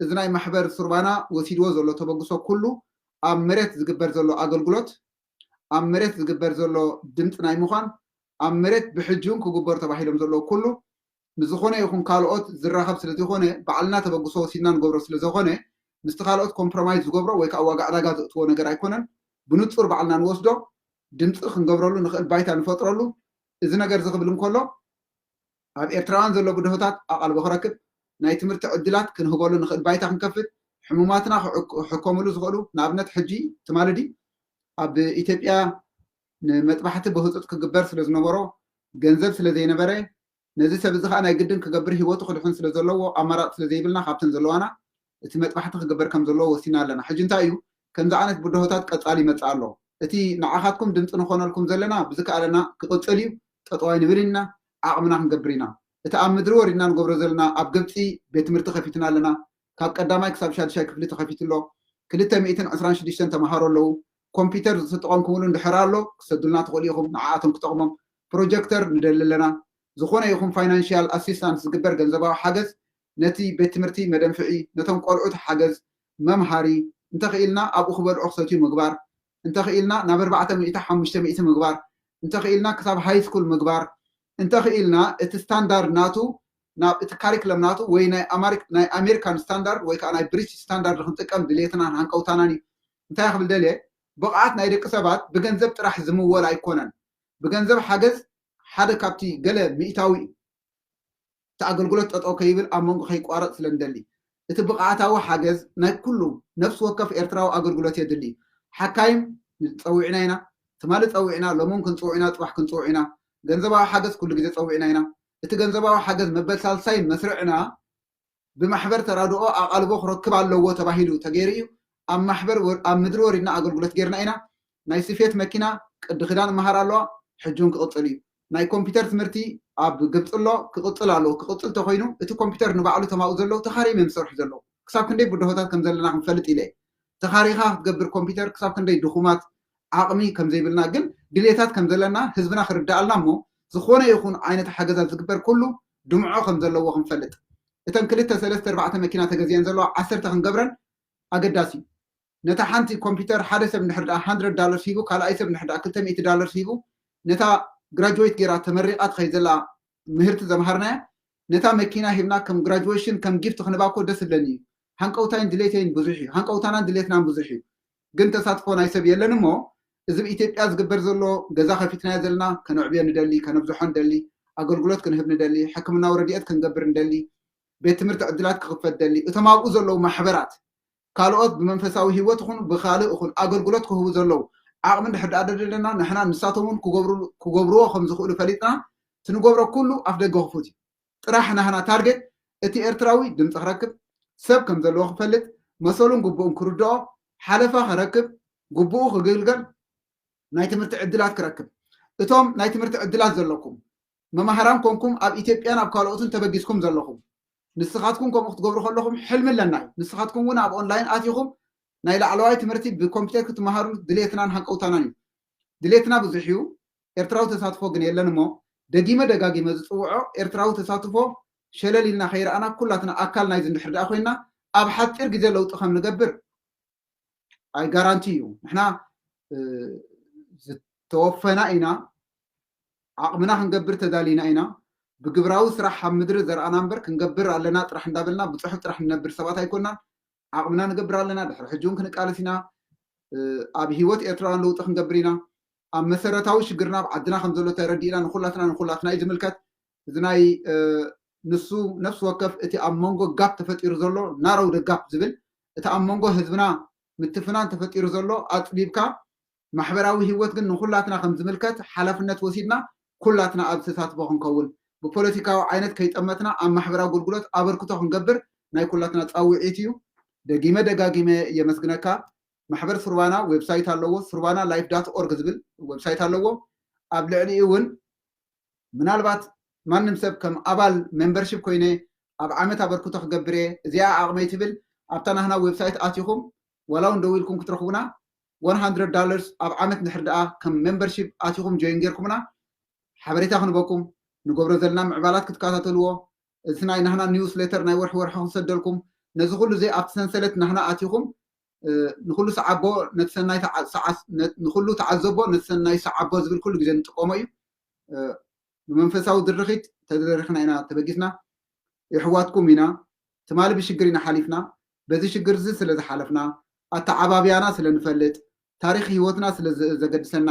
እዚ ናይ ማሕበር ሱርባና ወሲድዎ ዘሎ ተበግሶ ኩሉ ኣብ መሬት ዝግበር ዘሎ ኣገልግሎት ኣብ መሬት ዝግበር ዘሎ ድምፂ ናይ ምዃን ኣብ መሬት ብሕጂ እውን ክግበሩ ተባሂሎም ዘለዉ ኩሉ ምስ ዝኾነ ይኹን ካልኦት ዝራኸብ ስለዘይኮነ ባዕልና ተበግሶ ወሲድና ንገብሮ ስለዘኾነ ምስቲ ካልኦት ኮምፕሮማይዝ ዝገብሮ ወይ ከዓ ዋጋ ዕዳጋ ዘእትዎ ነገር ኣይኮነን። ብንፁር ባዕልና ንወስዶ ድምፂ ክንገብረሉ ንኽእል ባይታ ንፈጥረሉ። እዚ ነገር እዚ ክብል እንከሎ ኣብ ኤርትራውያን ዘሎ ብድሆታት ኣቓልቦ ክረክብ ናይ ትምህርቲ ዕድላት ክንህበሉ ንኽእል ባይታ ክንከፍት ሕሙማትና ክሕከምሉ ዝኽእሉ ንኣብነት ሕጂ ትማሊ ድዩ ኣብ ኢትዮጵያ ንመጥባሕቲ ብህፁፅ ክግበር ስለዝነበሮ ገንዘብ ስለዘይነበረ ነዚ ሰብ እዚ ከዓ ናይ ግድን ክገብር ህይወቱ ክድሕን ስለዘለዎ ኣማራፂ ስለዘይብልና ካብተን ዘለዋና እቲ መጥባሕቲ ክግበር ከም ዘለዎ ወሲና ኣለና። ሕጂ እንታይ እዩ ከምዚ ዓይነት ብድሆታት ቀፃሊ ይመፅእ ኣሎ። እቲ ንዓኻትኩም ድምፂ ንኾነልኩም ዘለና ብዝከኣለና ክቕፅል እዩ። ጠጠዋይ ንብል ኢና፣ ዓቕምና ክንገብር ኢና። እቲ ኣብ ምድሪ ወሪድና ንገብሮ ዘለና ኣብ ግብፂ ቤት ትምህርቲ ከፊትና ኣለና። ካብ ቀዳማይ ክሳብ ሻድሻይ ክፍሊ ተኸፊቱ ኣሎ። ክልተ ሚእትን ዕስራን ሽዱሽተን ተምሃሮ ኣለዉ። ኮምፒውተር ዝተጠቐምኩምሉ እንድሕር ኣሎ ክሰዱልና ትኽእሉ ኢኹም። ንዓኣቶም ክጠቕሞም ፕሮጀክተር ንደሊ ኣለና። ዝኾነ ይኹን ፋይናንሽያል ኣሲስታንስ ዝግበር ገንዘባዊ ሓገዝ ነቲ ቤት ትምህርቲ መደንፍዒ፣ ነቶም ቆልዑት ሓገዝ መምሃሪ፣ እንተኽኢልና ኣብኡ ክበልዑ ክሰትዩ ምግባር፣ እንተኽኢልና ናብ ኣርባዕተ ሚእቲ ሓሙሽተ ሚእቲ ምግባር፣ እንተኽኢልና ክሳብ ሃይ ስኩል ምግባር፣ እንተኽኢልና እቲ ስታንዳርድ ናቱ ናብ እቲ ካሪክለም ናቱ ወይ ናይ ኣማሪክ ናይ ኣሜሪካን ስታንዳርድ ወይ ከዓ ናይ ብሪቲሽ ስታንዳርድ ክንጥቀም ድሌትናን ሃንቀውታናን እዩ። እንታይ ክብል ደልየ ብቕዓት ናይ ደቂ ሰባት ብገንዘብ ጥራሕ ዝምወል ኣይኮነን። ብገንዘብ ሓገዝ ሓደ ካብቲ ገለ ሚእታዊ እዩ። እቲ ኣገልግሎት ጠጠው ከይብል ኣብ መንጎ ከይቋረፅ ስለ ንደሊ እቲ ብቕዓታዊ ሓገዝ ናይ ኩሉ ነፍሲ ወከፍ ኤርትራዊ ኣገልግሎት የድሊ። ሓካይም ጸዊዕና ኢና፣ ትማሊ ጸዊዕና፣ ሎምን ክንጽውዕ ኢና፣ ጽባሕ ክንጽውዕ ኢና። ገንዘባዊ ሓገዝ ኩሉ ግዜ ጸዊዕና ኢና። እቲ ገንዘባዊ ሓገዝ መበል ሳልሳይ መስርዕና ብማሕበር ተራድኦ ኣቓልቦ ክረክብ ኣለዎ ተባሂሉ ተገይሩ እዩ። ኣብ ማሕበር ኣብ ምድሪ ወሪድና ኣገልግሎት ጌርና ኢና። ናይ ስፌት መኪና ቅዲ ክዳን መሃር ኣለዋ፣ ሕጂ እውን ክቕጽል እዩ። ናይ ኮምፒውተር ትምህርቲ ኣብ ግብፂ ኣሎ፣ ክቕፅል ኣለዎ። ክቕፅል ተኮይኑ እቲ ኮምፒውተር ንባዕሉ ተማኡ ዘለዉ ተኻሪም እዮም ዝሰርሑ ዘለዉ። ክሳብ ክንደይ ብድሆታት ከም ዘለና ክንፈልጥ ኢለ እየ። ተኻሪኻ ክትገብር ኮምፒውተር ክሳብ ክንደይ ድኹማት ዓቕሚ ከም ዘይብልና ግን ድሌታት ከም ዘለና ህዝብና ክርዳኣልና እሞ ዝኾነ ይኹን ዓይነት ሓገዛት ዝግበር ኩሉ ድምዖ ከም ዘለዎ ክንፈልጥ እተን ክልተ ሰለስተ ኣርባዕተ መኪና ተገዚአን ዘለዋ ዓሰርተ ክንገብረን ኣገዳሲ እዩ። ነታ ሓንቲ ኮምፒውተር ሓደ ሰብ እንድሕር ደኣ ሃንድረድ ዳለርስ ሂቡ ካልኣይ ሰብ እንድሕር ደኣ ክልተ ሚእቲ ዳለርስ ሂቡ ነታ ግራጅዌት ገይራ ተመሪቓ ትኸይድ ዘላ ምህርቲ ዘምሃርናያ ነታ መኪና ሂብና ከም ግራጅዌሽን ከም ጊፍት ክንባ እኮ ደስ ዝብለኒ እዩ። ሃንቀውታይን ድሌተይን ብዙሕ እዩ። ሃንቀውታናን ድሌትናን ብዙሕ እዩ። ግን ተሳትፎ ናይ ሰብ የለን እሞ እዚ ብኢትዮጵያ ዝግበር ዘሎ ገዛ ከፊትናዮ ዘለና ከነዕብዮ ንደሊ፣ ከነብዝሖ ንደሊ፣ ኣገልግሎት ክንህብ ንደሊ፣ ሕክምናዊ ረድኤት ክንገብር ንደሊ፣ ቤት ትምህርቲ ዕድላት ክኽፈት ደሊ፣ እቶም ኣብኡ ዘለዉ ማሕበራት ካልኦት ብመንፈሳዊ ህይወት ይኹን ብኻልእ ይኹን ኣገልግሎት ክህቡ ዘለዉ ዓቕሚ እንድሕር ደኣ ደለና ንሕና ንሳቶም እውን ክገብርዎ ከም ዝኽእሉ ፈሊጥና እቲ ንገብሮ ኩሉ ኣፍ ደገ ክፉት እዩ። ጥራሕ ናህና ታርጌት እቲ ኤርትራዊ ድምፂ ክረክብ ሰብ ከም ዘለዎ ክፈልጥ መሰሉን ግቡኡን ክርድኦ ሓለፋ ክረክብ ግቡኡ ክግልገል ናይ ትምህርቲ ዕድላት ክረክብ እቶም ናይ ትምህርቲ ዕድላት ዘለኩም መማህራን ኮንኩም ኣብ ኢትዮጵያን ኣብ ካልኦትን ተበጊስኩም ዘለኹም ንስኻትኩም ከምኡ ክትገብሩ ከለኹም ሕልሚ ኣለና እዩ። ንስኻትኩም እውን ኣብ ኦንላይን ኣቲኹም ናይ ላዕለዋይ ትምህርቲ ብኮምፒተር ክትመሃሩ ድሌትናን ሃንቀውታናን እዩ። ድሌትና ብዙሕ እዩ። ኤርትራዊ ተሳትፎ ግን የለን እሞ ደጊመ ደጋጊመ ዝፅውዖ ኤርትራዊ ተሳትፎ ሸለል ኢልና ከይረኣና ኩላትና ኣካል ናይዚ እንድሕር ደኣ ኮይና ኣብ ሓፂር ግዜ ለውጢ ከም ንገብር ኣይ ጋራንቲ እዩ። ንሕና ዝተወፈና ኢና፣ ዓቕምና ክንገብር ተዳሊና ኢና። ብግብራዊ ስራሕ ኣብ ምድሪ ዘርኣና እምበር ክንገብር ኣለና ጥራሕ እንዳበልና ብፅሑፍ ጥራሕ ንነብር ሰባት ኣይኮናን። ዓቕምና ንገብር ኣለና፣ ድሕሪ ሕጂ እውን ክንቃለስ ኢና። ኣብ ሂወት ኤርትራውያን ለውጢ ክንገብር ኢና። ኣብ መሰረታዊ ሽግርና ኣብ ዓድና ከም ዘሎ ተረዲእና ንኩላትና ንኩላትና እዩ ዝምልከት። እዚ ናይ ንሱ ነፍሲ ወከፍ እቲ ኣብ መንጎ ጋፕ ተፈጢሩ ዘሎ ናረው ደጋፕ ዝብል እቲ ኣብ መንጎ ህዝብና ምትፍናን ተፈጢሩ ዘሎ ኣፅቢብካ ማሕበራዊ ሂወት ግን ንኩላትና ከም ዝምልከት ሓላፍነት ወሲድና ኩላትና ኣብ ተሳትፎ ክንከውን ብፖለቲካዊ ዓይነት ከይጠመትና ኣብ ማሕበራዊ ኣገልግሎት ኣበርክቶ ክንገብር ናይ ኩላትና ፃውዒት እዩ። ደጊመ ደጋጊመ የመስግነካ። ማሕበር ሱርባና ዌብሳይት ኣለዎ። ሱርባና ላይፍ ዳት ኦርግ ዝብል ዌብሳይት ኣለዎ። ኣብ ልዕሊኡ እውን ምናልባት ማንም ሰብ ከም ኣባል ሜምበርሺፕ ኮይነ ኣብ ዓመት ኣበርክቶ ክገብር እየ፣ እዚኣ ዓቕመይ ትብል ኣብታ ናህና ዌብሳይት ኣቲኹም ዋላ እውን ደው ኢልኩም ክትረኽቡና one hundred dollars ኣብ ዓመት እንድሕር ደኣ ከም ሜምበርሺፕ ኣቲኹም ጆይን ጌርኩምና ሓበሬታ ክንበኩም ንገብሮ ዘለና ምዕባላት ክትከታተልዎ እቲ ናይ ናህና ኒውስ ሌተር ናይ ወርሒ ወርሒ ክንሰደልኩም ነዚ ኩሉ እዚ ኣብቲ ሰንሰለት ናህና ኣቲኹም ንኩሉ ሰዓቦ ነቲ ሰናይ ንኩሉ ተዓዘቦ ነቲ ሰናይ ሰዓቦ ዝብል ኩሉ ግዜ ንጥቀሞ እዩ። ብመንፈሳዊ ድርኺት ተደሪኽና ኢና ተበጊስና። የሕዋትኩም ኢና። ትማሊ ብሽግር ኢና ሓሊፍና። በዚ ሽግር እዚ ስለ ዝሓለፍና ኣተዓባብያና ስለ ንፈልጥ ታሪኽ ህይወትና ስለ ዘገድሰና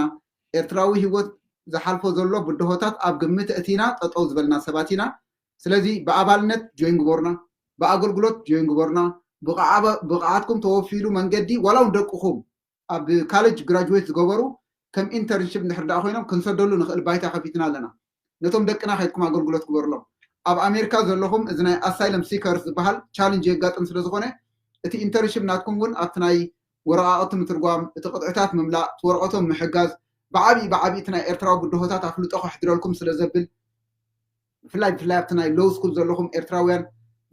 ኤርትራዊ ህይወት ዝሓልፎ ዘሎ ብድሆታት ኣብ ግምት እቲና ጠጠው ዝበልና ሰባት ኢና። ስለዚ ብኣባልነት ጆይን ግበሩና፣ ብኣገልግሎት ጆይን ግበሩና። ብቕዓትኩም ተወፊሉ መንገዲ ዋላ እውን ደቅኹም ኣብ ካለጅ ግራጅዌት ዝገበሩ ከም ኢንተርንሽፕ እንድሕር ደኣ ኮይኖም ክንሰደሉ ንኽእል ባይታ ከፊትና ኣለና። ነቶም ደቅና ከይድኩም ኣገልግሎት ግበሩሎም። ኣብ ኣሜሪካ ዘለኹም እዚ ናይ ኣሳይለም ሲከርስ ዝበሃል ቻለንጅ የጋጥም ስለ ዝኾነ እቲ ኢንተርንሽፕ ናትኩም እውን ኣብቲ ናይ ወረቓቕቲ ምትርጓም፣ እቲ ቅጥዕታት ምምላእ፣ እቲ ወረቐቶም ምሕጋዝ፣ ብዓብዪ ብዓብዪ እቲ ናይ ኤርትራዊ ብድሆታት ኣፍልጦ ከሕድረልኩም ስለ ዘብል ብፍላይ ብፍላይ ኣብቲ ናይ ሎው ስኩል ዘለኹም ኤርትራውያን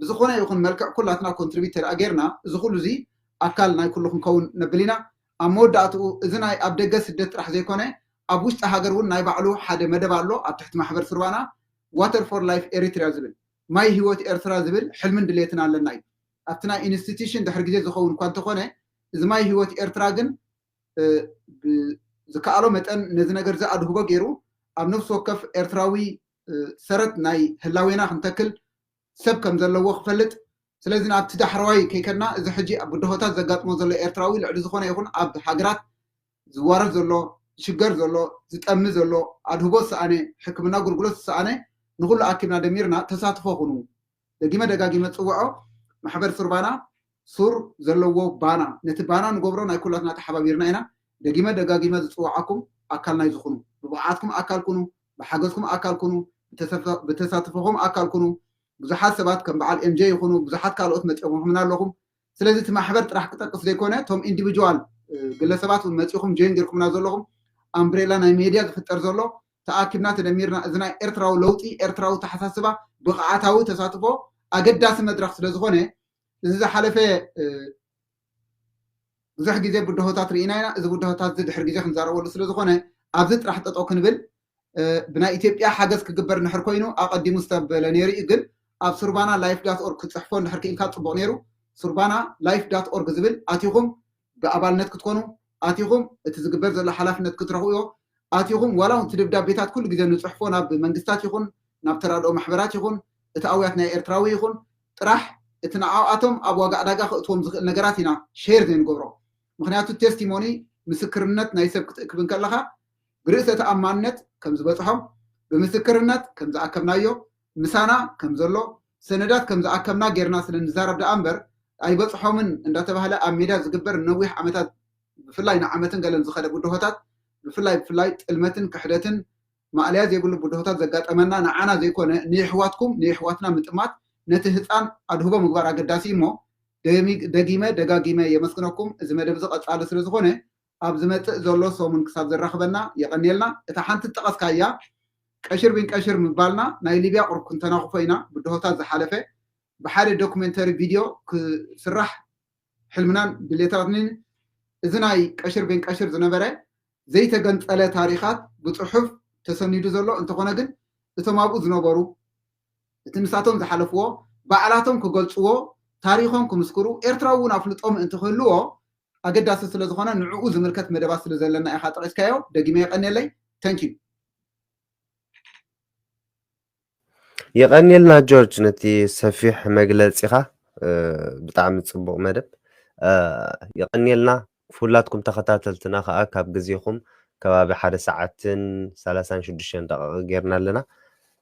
ብዝኾነ ይኹን መልክዕ ኩላትና ኮንትሪቢዩት ተደኣ ጌርና እዚ ኩሉ እዚ ኣካል ናይ ኩሉ ክንከውን ነብል ኢና። ኣብ መወዳእትኡ እዚ ናይ ኣብ ደገ ስደት ጥራሕ ዘይኮነ ኣብ ውሽጢ ሃገር እውን ናይ ባዕሉ ሓደ መደብ ኣሎ ኣብ ትሕቲ ማሕበር ስርባና ዋተር ፎር ላይፍ ኤሪትሪያ ዝብል ማይ ህይወት ኤርትራ ዝብል ሕልምን ድሌትን ኣለና እዩ። ኣብቲ ናይ ኢንስቲትዩሽን ድሕሪ ግዜ ዝኸውን እኳ እንተኾነ እዚ ማይ ህይወት ኤርትራ ግን ዝከኣሎ መጠን ነዚ ነገር እዚ ኣድህቦ ገይሩ ኣብ ነፍሲ ወከፍ ኤርትራዊ ሰረት ናይ ህላዌና ክንተክል ሰብ ከም ዘለዎ ክፈልጥ ስለዚ ናብቲ ዳሕረዋይ ከይከድና እዚ ሕጂ ብድሆታት ዘጋጥሞ ዘሎ ኤርትራዊ ልዕሊ ዝኾነ ይኹን ኣብ ሃገራት ዝዋረድ ዘሎ ዝሽገር ዘሎ ዝጠሚ ዘሎ ኣድህቦ ዝሰኣነ ሕክምና ኣገልግሎት ዝሰኣነ ንኩሉ ኣኪብና ደሚርና ተሳትፎ ኩኑ ደጊመ ደጋጊመ ዝፅውዖ ማሕበር ሱር ባና ሱር ዘለዎ ባና ነቲ ባና ንገብሮ ናይ ኩላትና ተሓባቢርና ኢና ደጊመ ደጋጊመ ዝፅውዓኩም ኣካል ናይ ዝኹኑ ብብቕዓትኩም ኣካል ኩኑ ብሓገዝኩም ኣካል ኩኑ ብተሳትፎኹም ኣካል ኩኑ ብዙሓት ሰባት ከም በዓል ኤምጀ ይኹኑ ብዙሓት ካልኦት መፂኦምና ኣለኹም ስለዚ እቲ ማሕበር ጥራሕ ክጠቅስ ዘይኮነ እቶም ኢንዲቪጁዋል ግለሰባት እውን መፂኹም ጆይን ጌርኩምና ዘለኹም ኣምብሬላ ናይ ሜድያ ዝፍጠር ዘሎ ተኣኪብና ተደሚርና እዚ ናይ ኤርትራዊ ለውጢ ኤርትራዊ ተሓሳስባ ብቕዓታዊ ተሳትፎ ኣገዳሲ መድረኽ ስለ ዝኾነ እዚ ዝሓለፈ ብዙሕ ግዜ ብድሆታት ርኢና ኢና እዚ ብድሆታት እዚ ድሕሪ ግዜ ክንዛረበሉ ስለ ዝኾነ ኣብዚ ጥራሕ ጠጠው ክንብል ብናይ ኢትዮጵያ ሓገዝ ክግበር እንድሕር ኮይኑ ኣቐዲሙ ዝተበለ ነይሩ እዩ ግን ኣብ ሱርባና ላይፍ ዳት ኦርግ ክፅሕፎ እንድሕር ክኢልካ ፅቡቕ ነይሩ ሱርባና ላይፍ ዳት ኦርግ ዝብል ኣቲኹም ብኣባልነት ክትኮኑ ኣቲኹም እቲ ዝግበር ዘሎ ሓላፍነት ክትረኽብዮ ኣቲኹም ዋላ እውን እቲ ደብዳቤታት ኩሉ ግዜ ንፅሕፎ ናብ መንግስታት ይኹን ናብ ተራድኦ ማሕበራት ይኹን እቲ ኣውያት ናይ ኤርትራዊ ይኹን ጥራሕ እቲ ንዓኣቶም ኣብ ዋጋ ዕዳጋ ክእትዎም ዝኽእል ነገራት ኢና ሼር ዘይንገብሮ ምክንያቱ ቴስቲሞኒ ምስክርነት ናይ ሰብ ክትእክብ እንከለኻ ብርእሰ ተኣማንነት ከም ዝበፅሖም ብምስክርነት ከም ዝኣከብናዮ ምሳና ከም ዘሎ ሰነዳት ከም ዝኣከብና ጌርና ስለ ንዛረብ ደኣ እምበር ኣይበፅሖምን እንዳተባህለ ኣብ ሜዳ ዝግበር ነዊሕ ዓመታት ብፍላይ ንዓመትን ገለን ዝኸደ ብድሆታት ብፍላይ ብፍላይ ጥልመትን ክሕደትን ማእለያ ዘይብሉ ብድሆታት ዘጋጠመና ንዓና ዘይኮነ ንየሕዋትኩም ንየሕዋትና ምጥማት ነቲ ህፃን ኣድህቦ ምግባር ኣገዳሲ እሞ ደጊመ ደጋጊመ የመስግነኩም እዚ መደብ እዚ ቀፃሊ ስለ ዝኾነ ኣብ ዝመፅእ ዘሎ ሰሙን ክሳብ ዘራኽበና የቐንየልና እታ ሓንቲ ጠቐስካያ ቀሽር ቢን ቀሽር ምባልና ናይ ሊብያ ቁሩብ ክንተናኽፎ ኢና ብድሆታት ዝሓለፈ ብሓደ ዶክመንተሪ ቪድዮ ክስራሕ ሕልምናን ድሌታትንን እዚ ናይ ቀሽር ቤን ቀሽር ዝነበረ ዘይተገንጸለ ታሪኻት ብጽሑፍ ተሰኒዱ ዘሎ እንተኾነ ግን እቶም ኣብኡ ዝነበሩ እቲ ንሳቶም ዝሓለፍዎ ባዕላቶም ክገልፅዎ፣ ታሪኾም ክምስክሩ፣ ኤርትራዊ እውን ኣፍልጦ ምእንቲ ክህልዎ ኣገዳሲ ስለ ዝኾነ ንዕኡ ዝምልከት መደባት ስለ ዘለና ኢኻ ጠቒስካዮ። ደጊመ የቐንየለይ። Thank you። የቐንየልና ጆርጅ ነቲ ሰፊሕ መግለፂኻ። ብጣዕሚ ፅቡቕ መደብ። የቐንየልና። ኩላትኩም ተኸታተልትና ከዓ ካብ ግዜኹም ከባቢ ሓደ ሰዓትን ሰላሳን ሽዱሽተን ደቂቕ ጌርና ኣለና።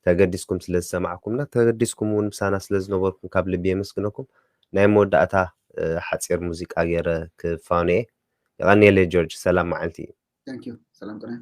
ተገዲስኩም ስለ ዝሰማዕኩምና፣ ተገዲስኩም እውን ምሳና ስለ ዝነበርኩም ካብ ልቢ የመስግነኩም። ናይ መወዳእታ ሓፂር ሙዚቃ ገይረ ክፋኖ እየ። የቐንየለይ ጆርጅ፣ ሰላም መዓልቲ። ሰላም ቅነ።